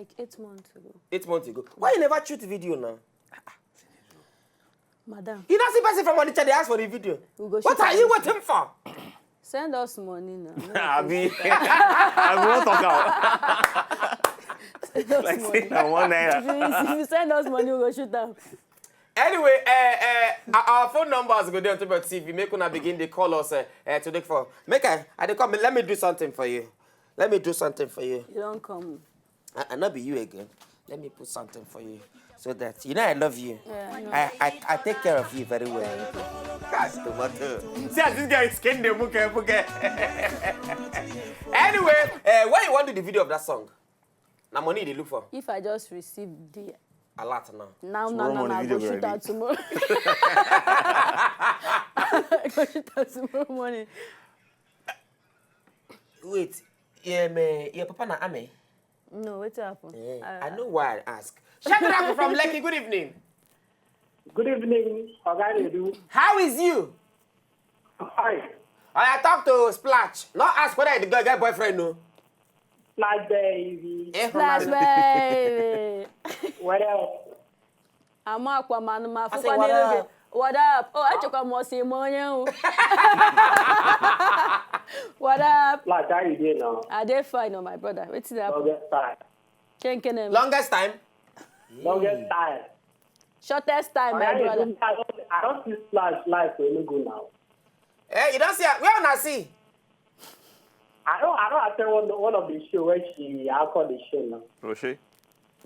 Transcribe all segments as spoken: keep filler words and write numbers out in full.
Like eight months ago. Eight months ago. Why you never shoot video now? Madam, You don't see person from Onitsha, they ask for the video. We go What shoot are you am. Waiting for? Send us money now. Abi, I won't talk out. Send us Like money. say na one If naira. you, if you send us money, we go shoot am. Anyway, uh, uh, our phone numbers go there on Top T V. Make una begin dey call us uh, uh, today for. Make I, I dey come. Let me do something for you. Let me do something for you. You don't come. I, I not be you again. Let me put something for you so that you know I love you. Yeah, I know. I, I, I take care of you very well. Gosh, tomato. See as this guy is skin the muke muke. Anyway, uh, why you want to do the video of that song? Now money they look for. If I just receive the A lot now. now, Tomorrow now, now, morning now, video go go shoot ready. out tomorrow. Go shoot out tomorrow morning. Wait, yeah, me, yeah, Papa na Ame. No, what happened? Yeah, Uh, I know why I ask. Shadrach from Lekki, good evening. Good evening, Oga Edu. How is you? Hi. I talk to Splash. Not ask whether the girl get boyfriend no. Splash baby. Eh, Splash from baby. What else? I'm Aquaman, my I say, "What up?" What up? Oh, I took a mossy morning. What up? Splash, how you doing now? I dey fine, oh my brother. What's that? Longest time. Ken Kenem. Longest time. Longest time. Shortest time, my Oga brother. Edu, I don't, I don't see Splash live for Enugu now. Eh, you don't see her. Where una see? I don't, I don't attend one, one of the show where she I call the show now. Roche.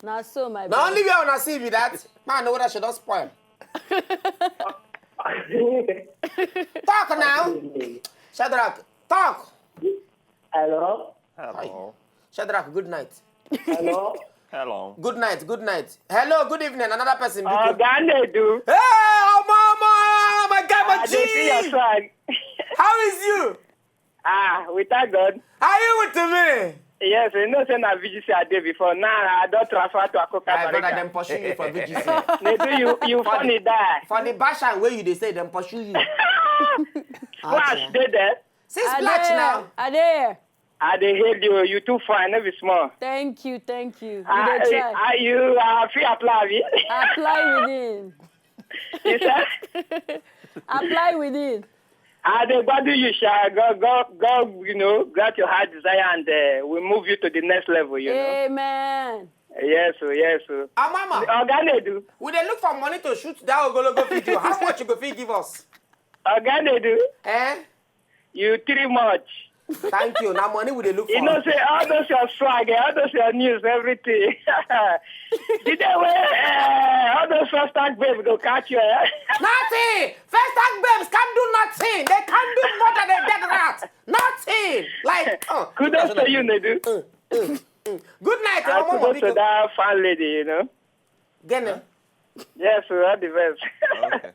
Now so, my Now brother. only where una see be that. Man, know that she don't spoil. Talk now. Shadrach, talk. Hello. Hello. Shadrach, good night. Hello. Hello. Good night, good night. Hello, good evening. Another person. Biko. Oga Edu. Hey, oh mama, my guy, my I dey see your G. swag. How is you? Ah, we thank God. Are you with me? Yes, you know say na V G C I dey before. Now I don transfer to Akoka My brother, Barika. Dem pursue you for V G C. Nedu, you you For the- funny die. For the bash and where you dey say Dem pursue you. Splash dey there. See I Splash dey, now. I dey. I dey hail you. You too fine. No be small. Thank you, thank you. You Ah, dey try. ah, you uh, fit apply abi? Apply within. You say? Apply within. I dey gbadu you sha. God, God, God, you know, grant your heart desire and uh, we move you to the next level. You know. Amen. Yes, oh, yes, oh. Ah, mama, Oga Edu. We dey look for money to shoot that ogologo video. How much you go fit give us? Oga Edu. Eh? You too much. Thank you. Now money we dey look for. You know say all those your swag, eh, all those your news, everything. The day wey uh, all those first tag babes go catch you. Eh? Nothing. First time babes can't do nothing. They can't do more than a dead rat. Nothing. Like, oh, Kudos to you, Nedu. Good night, And Omo kudos to Mobiko. That fan lady, you know. Gene. Yes, we are the best. Okay.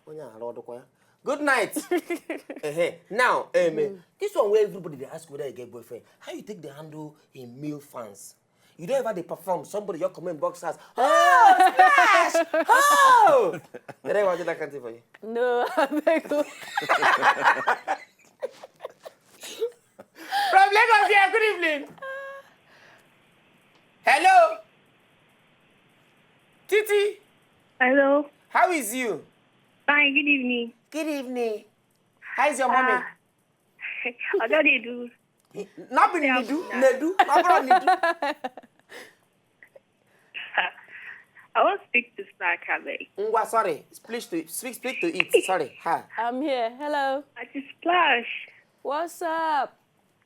Onye a, Lord, kwa. Good night. Ehe. Now, amen. This one where everybody they ask whether you get boyfriend. How you take the handle in male fans? You don't ever dey perform. Somebody your comment box has, oh, Splash, oh. They don't want to do that kind of thing for you. No, I beg you. From Lagos here, good evening. Hello. Titi, Hello. How is you? Fine, good evening. Good evening. How is your mommy? Ah, Oga Edu. Not be Nidu, Nedu, not be Nidu. I want to speak to Splash, abeg. Ngwa, sorry. Speak to speak speak to it. Sorry. Ha. I'm here. Hello. Auntie Splash. What's up?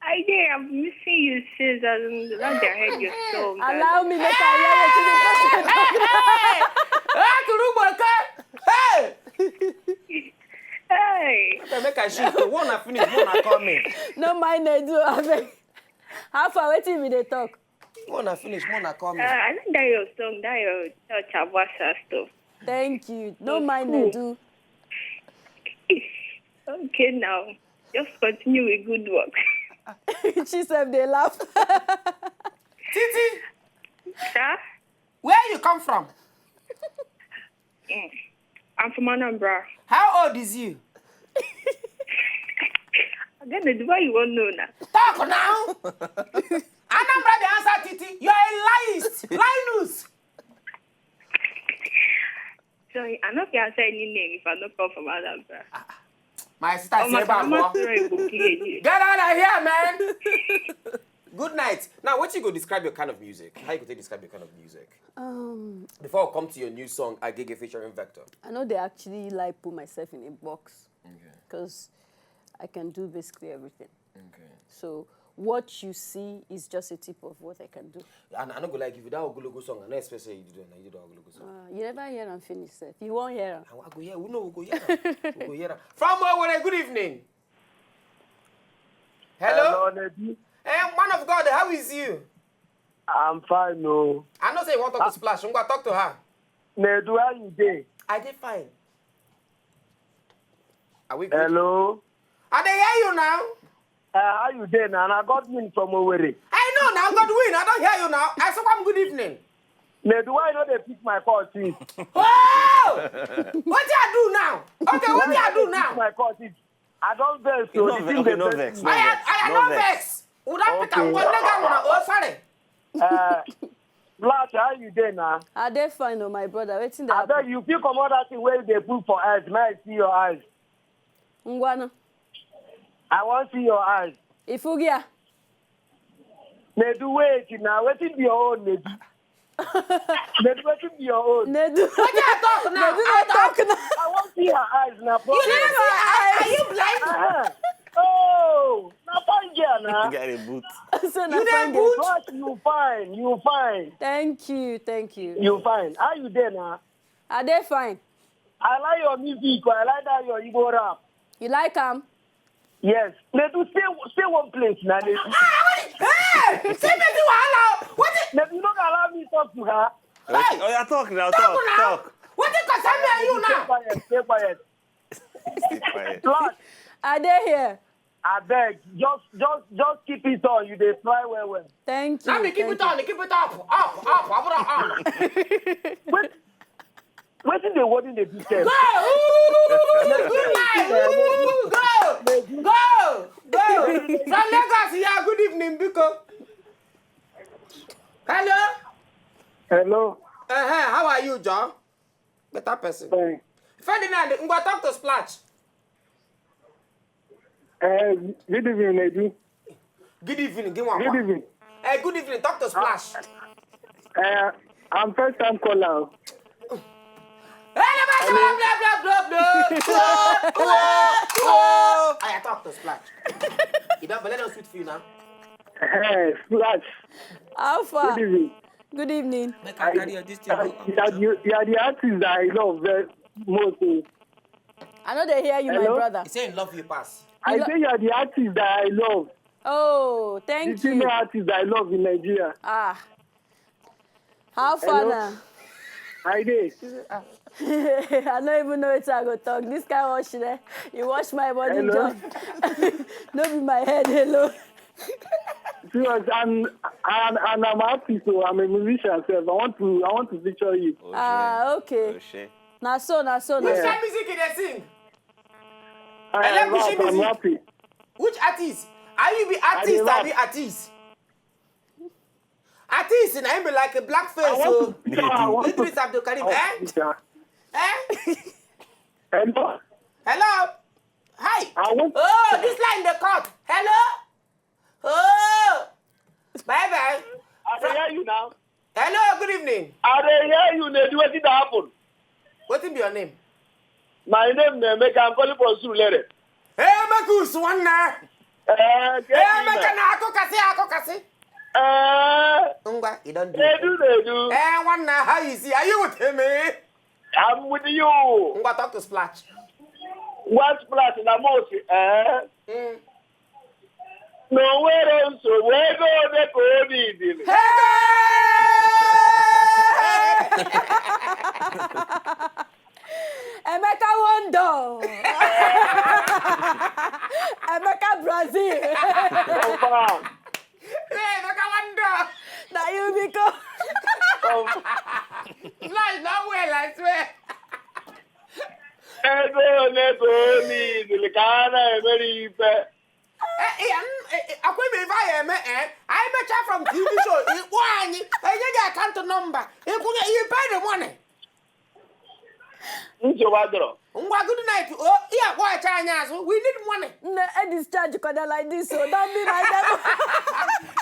I dey, I'm missing you since I don't I heard your song. Allow me make I hear wetin the person. Hey! Hey! Turugboke! Hey! Hey. Make I shoot. One I finish, one I call me. No mind Nedu, abeg. How far? Wetin we dey talk? One I finish, one I call Uh, me. I like that your song, that your touch Abasa stuff. Thank you. No It's mind cool. Nedu. Okay now. Just continue with good work. She sef dey laugh. Titi, Sir? Where you come from? Mm. I'm from Anambra. How old is you? Again, the why you won't know now. Talk now. Anambra the answer, Titi. You are a Linus. Sorry, I no fit answer any name if I no come from Anambra. My sister, oh, say, my mama, sorry, go get out of here, man. Good night. Now, what you go describe your kind of music? How you go describe your kind of music? Um, before I come to your new song, Agege featuring Vector. I know they actually like put myself in a box because okay. I can do basically everything. Okay. So what you see is just a tip of what I can do. And I no go like if you that Ogologo song, I no expect say you do that. You do that Ogologo song. Uh, you never hear and finish it. You won't hear. I, I go hear. We know we go hear. We go hear. From Owerri, good evening. Hello. Hello, lady. Hey, eh, man of God, how is you? I'm fine, no. I know say you want to talk to Splash. I'm gonna talk to her. Nedu, how you dey? I dey fine. Are we good? Hello. I dey hear you now. Uh, how you dey now? Na Godwin from Owerri. I know now, Godwin. I don't hear you now. I say, come good evening. Nedu, why you no dey pick my call, please? Oh! What do I do now? Okay, what do I do now? My call, please. I don't vex you. No, okay, no vex. No I, vex. I, I no vex. Vex. Would I pick up one nigga? Oh, sorry. Uh, Black, how you dey now? I dey fine, oh my brother. Wetin dey happen? Abeg, you fit comot that thing wey you dey put for eyes. May I see your eyes? Ngwana. I wan see your eyes. Ifugia. Nedu, wait now. Wetin be your own, Nedu? Nedu, wetin be your own? Nedu. Wetin I talk now? Nedu, I talk now. I wan see her eyes now. You never see her eyes? Are you blind? Uh-huh. Oh, na fine girl na. Get a boot. So na fine girl. But you fine, you fine. Thank you, thank you. You fine. How you dey na? I dey fine. I like your music, I like that your Igbo rap. You like am? Yes. Nedu, stay stay one place na, Nedu. Hey! Say me the wahala. What? Nedu, you no go allow me talk to her. Hey! Oh, yeah, talk now, talk, talk. What the concern me and you now? Stay quiet, stay quiet. Stay quiet. Plus, I dey here. Abeg, just just just keep it on. You dey try well well. Thank you. Let me keep it on. Keep it up, up, up. I put on. Wait, wetin dey worry dey do sef? Go, go, go, go, go. From Lagos, yeah. Good evening, Biko. Hello. Hello. Uh-huh. How are you, John? Better person. Fine. Ferdinand, ngwa talk to Splash. Uh, good evening, Edu. Good evening. Give one. Good evening. Uh, good evening. Talk to Splash. Uh, I'm first time caller. Hey, never blah, blah, blah, blah, blah. I talk to Splash. You don't let us sweet for you now. Hey, Splash. Alpha. Good evening. Good evening. Make I carry your this thing. You are the, you are the artist that I love very most. I know they hear you, Hello? My brother. He say he love you pass. I say you are the artist that I love. Oh, thank the you. The female artist that I love in Nigeria. Ah. How far now? I did. I don't even know what I go talk. This guy wash there. You wash my body, John. No be my head, hello. Serious, and, and, and I'm happy, so I'm a musician, so I want to I want to feature you. Ah, okay. Now so, now so, now. Which kind music you dey sing? I, I like rap, I'm happy. Which artist? Are you be artist? Are be artist? Artist, na him be like a blackface. So Idris Abdul Karim, eh? Eh? Hello. Hello. Hi. Oh, this line dey cut. Hello. Oh. Bye bye. I dey hear you now. Hello, good evening. I dey hear you, Nedu. Wetin dey happen? Wetin be your name? My name na Emeka. I'm calling from Surulere. Hey, Emeka Uswanna. Eh, hey, Emeka na akụkasị akụkasị. Eh. Ngwa, you don't do Nedu, Nedu. Eh, nwanna, how is he? Are you with him, eh? I'm with you. Ngwa, talk to Splash. What Splash? Na Mosi, eh? Mm. Na o nwere nsogbu, ego ole ka o nidiri? Emeka Wondo. Emeka Brazil. Hey, Emeka Wondo. Na you be go. Life not well, I swear. Ego ole ka o nidiri ka a na-emere ife? Akwa ime ife anyị eme, eh? Anyị Picture from T V show, ịkpọ anyị, enye gị account number, ịkwụnye, you pay the money. Nsogbu adọrọ. Ngwa, good night. Oh, ihe akpọghachi anyị azụ. We need money. Nne, e discharge kọda like this, so don't be like them.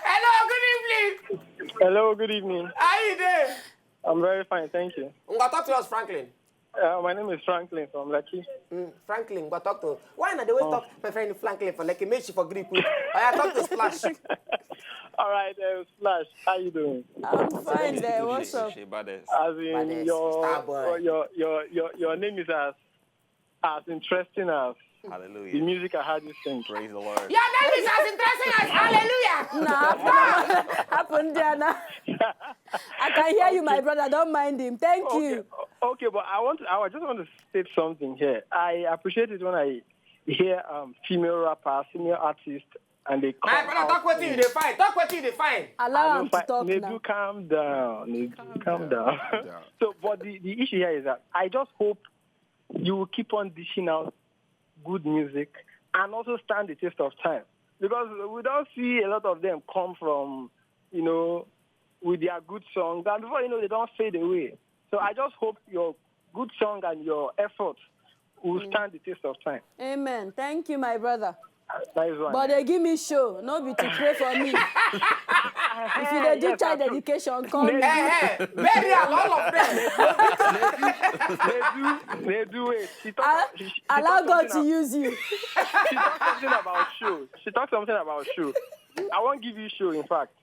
Hello, good evening. Hello, good evening. How you doing? I'm very fine, thank you. Ngwa, talk to us, Franklin. Uh, my name is Franklin from Lekki. Mm, Franklin, ngwa, talk to us. Why not the way talk my friend Franklin for Lekki? Make she for Greek. Oya, talk to Splash. All right, uh, Splash, how you doing? I'm fine there. What's up? She baddest. As in Baddest, your, star boy. your your your your name is as as interesting as Hallelujah. The music I had you sing. Praise the Lord. Your name is as interesting as hallelujah. Nah, happen there now. I can hear you, my brother. Don't mind him. Thank Okay, you. okay, but I want to, I just want to state something here. I appreciate it when I hear um, female rappers, female artists, and they come My brother, out talk wetin you dey find. Talk wetin you dey find. Allow I him know, to fi- talk Nedu, now. Calm down. Nedu, calm down. Calm down. So, but the, the issue here is that I just hope you will keep on dishing out good music and also stand the test of time, because we don't see a lot of them come from, you know, with their good songs, and before you know, they don't fade away. So I just hope your good song and your efforts will stand the test of time. Amen. Thank you, my brother. That is one. But they give me show, no be to pray for me. If you dey do Yes, child that's true. Dedication, call me. Eh, eh, burial, all of them. Nedu, Nedu, wait. She talk, Ah, she, she allow talk God something to use you. She talk something about show. She talk something about show. I won't give you show, in fact.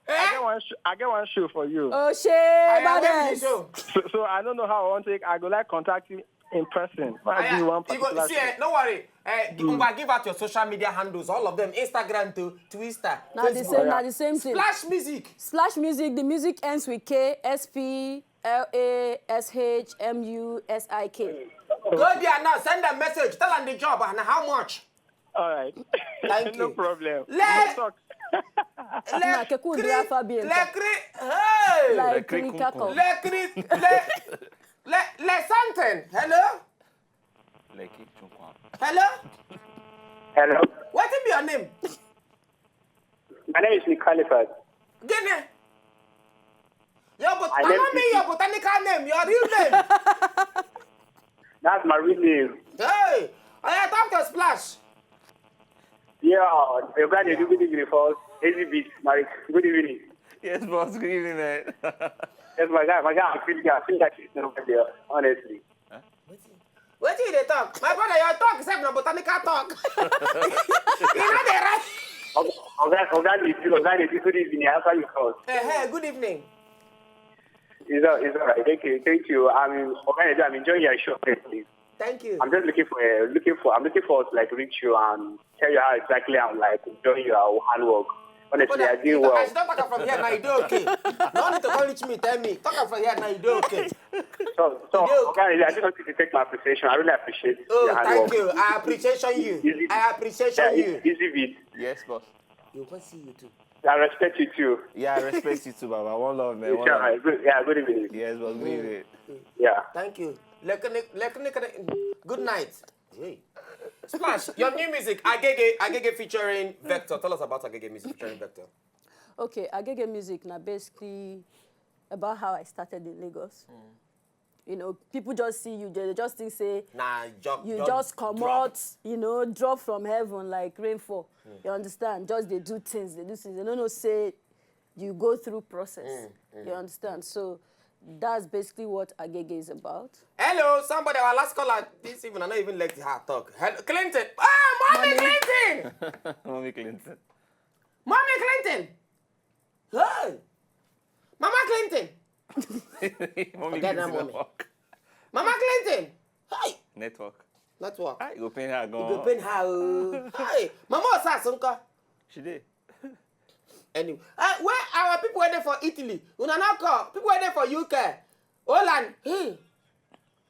I get one show, I get one show for you. Oh, shey, I am baddest. so. So, so I don't know how I want to. I go like contact you in person. I give you one You go, particular see, show. Eh, no worry. Eh, gi- Ngwa, give out your social media handles, all of them, Instagram to Twitter, Na the Facebook. same, na the same thing. Splash Music. Splash Music. The music ends with K, S P L A S H M U S I K. Go there now, send them message, tell them the job and how much. All right. Thank No you. problem. Let- No talk. Na keku Cri- dura fa bi nta. Lekri, hey! Like Lekri Krikako. kunkun. Lekri, le, le, le something. Hello? Lekki Chunkwan. Hello? Hello. What be your name? My name is Nick Califat. Gini? Your bot- I I never don't mean your botanical name, your real name. That's my real name. Hey, I talk to Splash. Yeah, you got a good evening, folks. Easy beat, Mike. Good evening. Yes, boss. Good evening, man. Yes, my guy, my guy, I'm feeling, I'm feeling like it's over there, honestly. Wetin you dey talk? My brother, your talk sef na botanical talk. You know the right. Oga, Oga, Oga, Nidu, Oga, Nidu, good evening. How are you, folks? Eh, eh, good evening. It's all, it's all right. Thank you, thank you. I'm, Oga, Nidu, I'm enjoying your show, honestly. Thank you. I'm just looking for, uh, looking for, I'm looking forward to like reach you and tell you how exactly I'm like enjoying your handwork. Honestly, I But did you well. I should not talk am from here now. You do okay. No need to come reach me. Tell me. Talk am from here now. You do okay. So, so, You do okay, I just wanted to take my appreciation. I really appreciate Oh, your thank handwork. You. I appreciation you. Easy. I appreciation Yeah, you. Easy beat. Yes, boss. You can see you too. I respect you too. Yeah, I respect you too, Baba. One love, man. One Inshallah. love. Good, yeah, good evening. Yes, boss. Good evening. Yeah. Thank you. Lekene, lekene, good night. Hey. Splash, your new music, Agege, Agege featuring Vector. Tell us about Agege music featuring Vector. Okay, Agege music na basically about how I started in Lagos. You know, people just see you, they just think say Nah, jump. you jump, just drop. Come out, you know, drop from heaven like rainfall. You understand? Just they do things, they do things. They don't know say you go through process. You understand? So that's basically what Agege is about. Hello, somebody. Our last caller this evening. I not even let her talk. Hello, Clinton. Ah, Mommy Clinton. Mommy Clinton. Mommy Clinton. Hey, Mama Clinton. Mommy Forget that Clinton. Mommy. Mama Clinton. Hey, Network. network. Ah, you go pain her, You go go. pain her. Oh. Hey, Mama Osas uncle. She did. Anyway, uh, where our people were there for Italy? Una not call. People were there for U K, Holland. Hmm.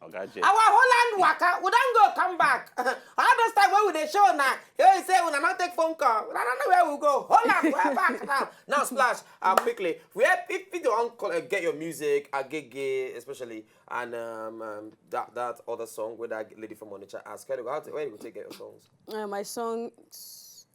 Oga J. Our Holland waka, we don't go come back. All those time when we dey show now, you say we not take phone call. We don't know where we go. Holland, we're back now. Now Splash, uh, quickly. We have, if you don't call, uh, get your music, Agege especially, and um, um, that that other song with that lady from Onitsha. Ask her, how to, where you go take get your songs? Uh, my song,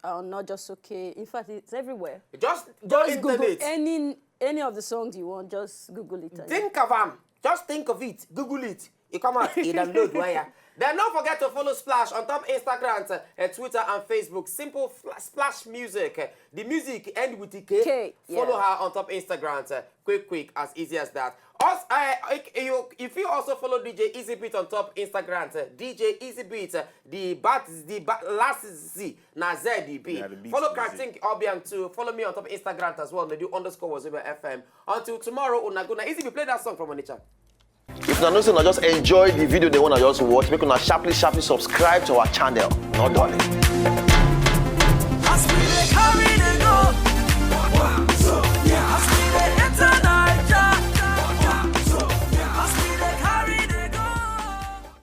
Oh, not just okay. In fact, it's everywhere. Just go Just Google internet. any any of the songs you want. Just Google it. And Think of am. Just think of it. Google it. E come out. E download wire. Then don't forget to follow Splash on top Instagram, uh, uh, Twitter, and Facebook. Simple fla- Splash Music. Uh, the music end with the K. K, Follow yeah. her on top Instagram. Uh, quick, quick, as easy as that. Also, uh, you, if you also follow D J Easy Beat on top Instagram, uh, D J Easy Beat, uh, the bat, the bat, last Z na Z D B. Na the beat Follow music. Krating Obiang too. Follow me on top Instagram as well. They do underscore Wazobia F M. Until tomorrow, una go na Easy Beat play that song from Onitsha. If na know say na just enjoy the video they wanna just watch, make una sharply sharply subscribe to our channel. No darling.